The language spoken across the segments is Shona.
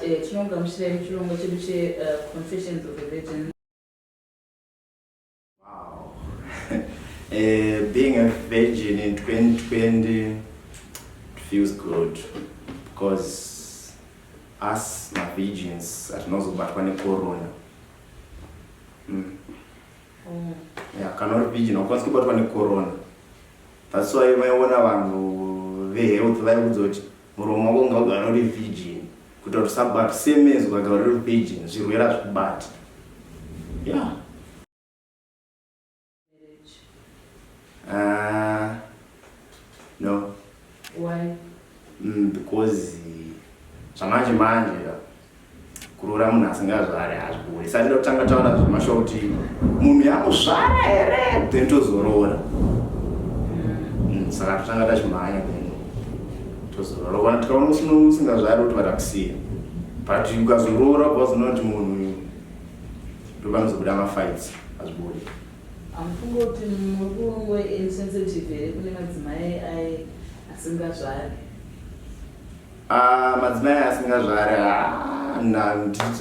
Eh, tinogamuchirai muchirongwa chedu cheConfessions of a Virgin. Wow. Being a virgin in 2020, it feels good because us mavirgins hatinozobatwa necorona. Yeah, kana uri virgin haukwanisi kubatwa necorona. That's why vaiona vanhu vehealth vaikuudza kuti muromo wako ngaugare uri virgin kuita kuti usabatwa. Same as ukagara uri virgin, zvirwere hazvikubati. Yeah. No. Why? Because zvamanje manje kuroora munhu asingazvari hazvibudi. Saka tinoda kutanga taona zvemashuwa kuti munhu yamuzvara here, then tozoroora. Saka totanga tachimhanya, then tozoroora. Kana tikaona usingazvari, kuti vatakusiya, but ukazoroora ukazoona kuti munhu uyu, ndopanozobuda mafights, hazvibudi. Hamufungi kuti muri kungo insensitive here kune madzimai ai asingazvari? Ah, madzimai asingazvari, ah,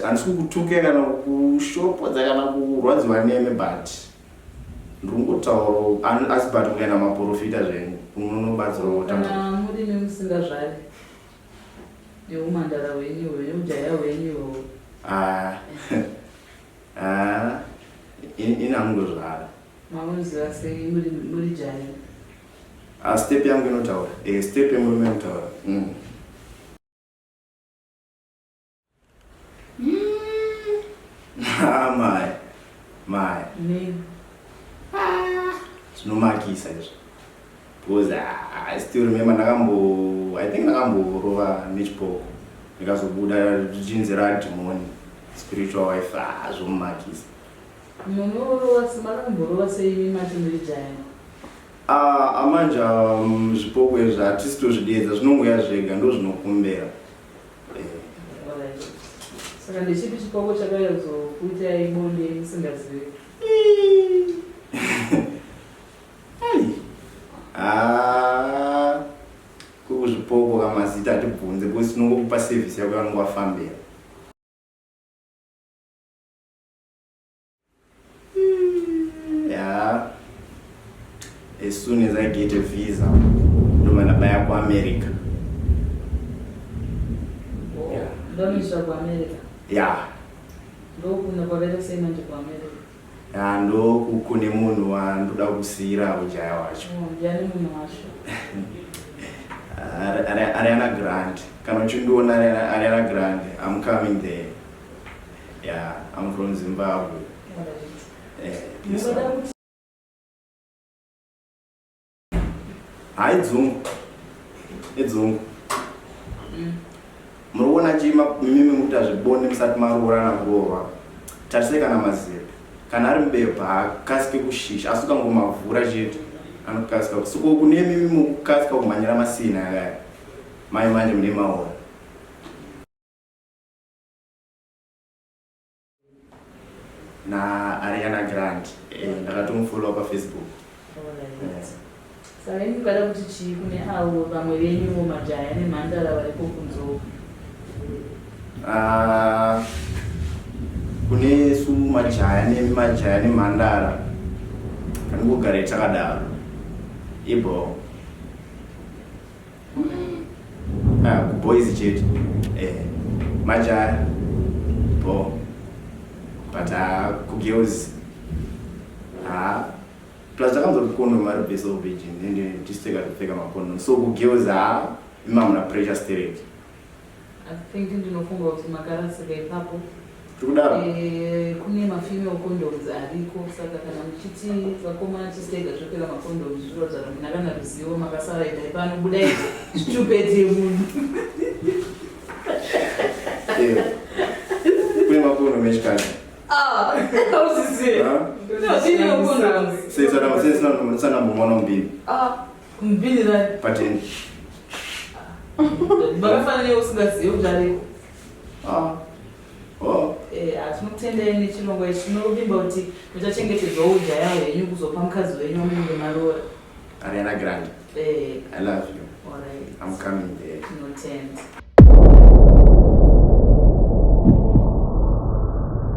handisi kukutuke kana kushopodza kana kurwadziwa nemi, but ndiri kungotaurawo. Asi but mukaenda maprofita zvenyu, unonobatsirawo. Kana murimi musingazvari neumandara hwenyu, neujaya hwenyu? Ah, ah, ini hamungozvara. Mamunoziva sei muri jaya? Ah, step yangu inotaura. Step yemurume inotaura. Ah, mai mai. Nei? Zvinomakisa izvo because, ah, I still remember ndakambo, I think ndakamborova nechipoko, ndikazobuda zvichinzi radhimoni, spiritual wife. Ah, zvomumakisa. Munorova, makamborova sei imi mati muri jaya? Ah, amanja, zvipoko izvi hatisi tozvidedza, zvinongouya zvega, ndo zvinokumbera. Alright. Saka ndechipi chipoko chakauya kuzokuitai bonde musingazivi? Ai. Ah, kuzvipoko kamazita hatibvunze because tinongokupa service yako yaunonge wafambira. Yeah, as soon as I get a visa, ndobva ndabaya kuAmerica. Yeah. Ndomiswa kuAmerica? Yeah. Ndokuna kwakaita sei manje kuAmerica? Ya, ndokukune munhu wandoda kusiyira ujaya wacho. Oh, ndiani munhu wacho? Ariana Grande. Kana uchindiona, Ariana Grande, I'm coming there. Yeah, I'm from Zimbabwe. This Munoda one. kuti Hayi, dzungu idzungu. Muri kuona chima mimimi mukuita zvibonde musati maroorana kuroorwa. Tarisai kana mazepe kana ari mubepa haakasike kushisha, asi ukangomavhura chete anokasika. Soko kune mimi mukukasika kumhanyira masina akaya mai manje mune maora. NaAriana Grande, ndakatomufollowa paFacebook. Saka imi mungada kuti chii kune avo vamwe venyu majaya nemhandara variko kunzo? Ah, kune su majaya nemajaya nemhandara, kaningogara takadaro ibo. Ah, kuboys chete, majaya bo, but, ah, kugirls, ah, plus takanzwa kuti condom ari best of virgin, ende tisitega topfeka macondom, so kugirls, ha, imamuna pressure sterek. I think ndinofunga kuti makarasika ipapo. Tikudaro. Kune mafemale condoms ariko, saka kana muchiti vakomana chisitega zvopfeka macondoms, zvinoratidza kuti muna kana ruzivo, makasara. Idai pano, budai, stupid yemunhu. Kune macondom echikadzi? Ah, auzizive? Ah? No, female condoms. Sesanambomwana mubini. Ah, mubini rani? Pateni. Makafanira usingazivi kuti ariko. Ah. Oh. Tinokutendai nechirongwa ichi. Tinovimba kuti muchachengetedzawo ujaya hwenyu kuzopa mukadzi wenyu wamunenge maroora. Ariana Grande, I love you. Alright. I'm coming there. Tinotenda.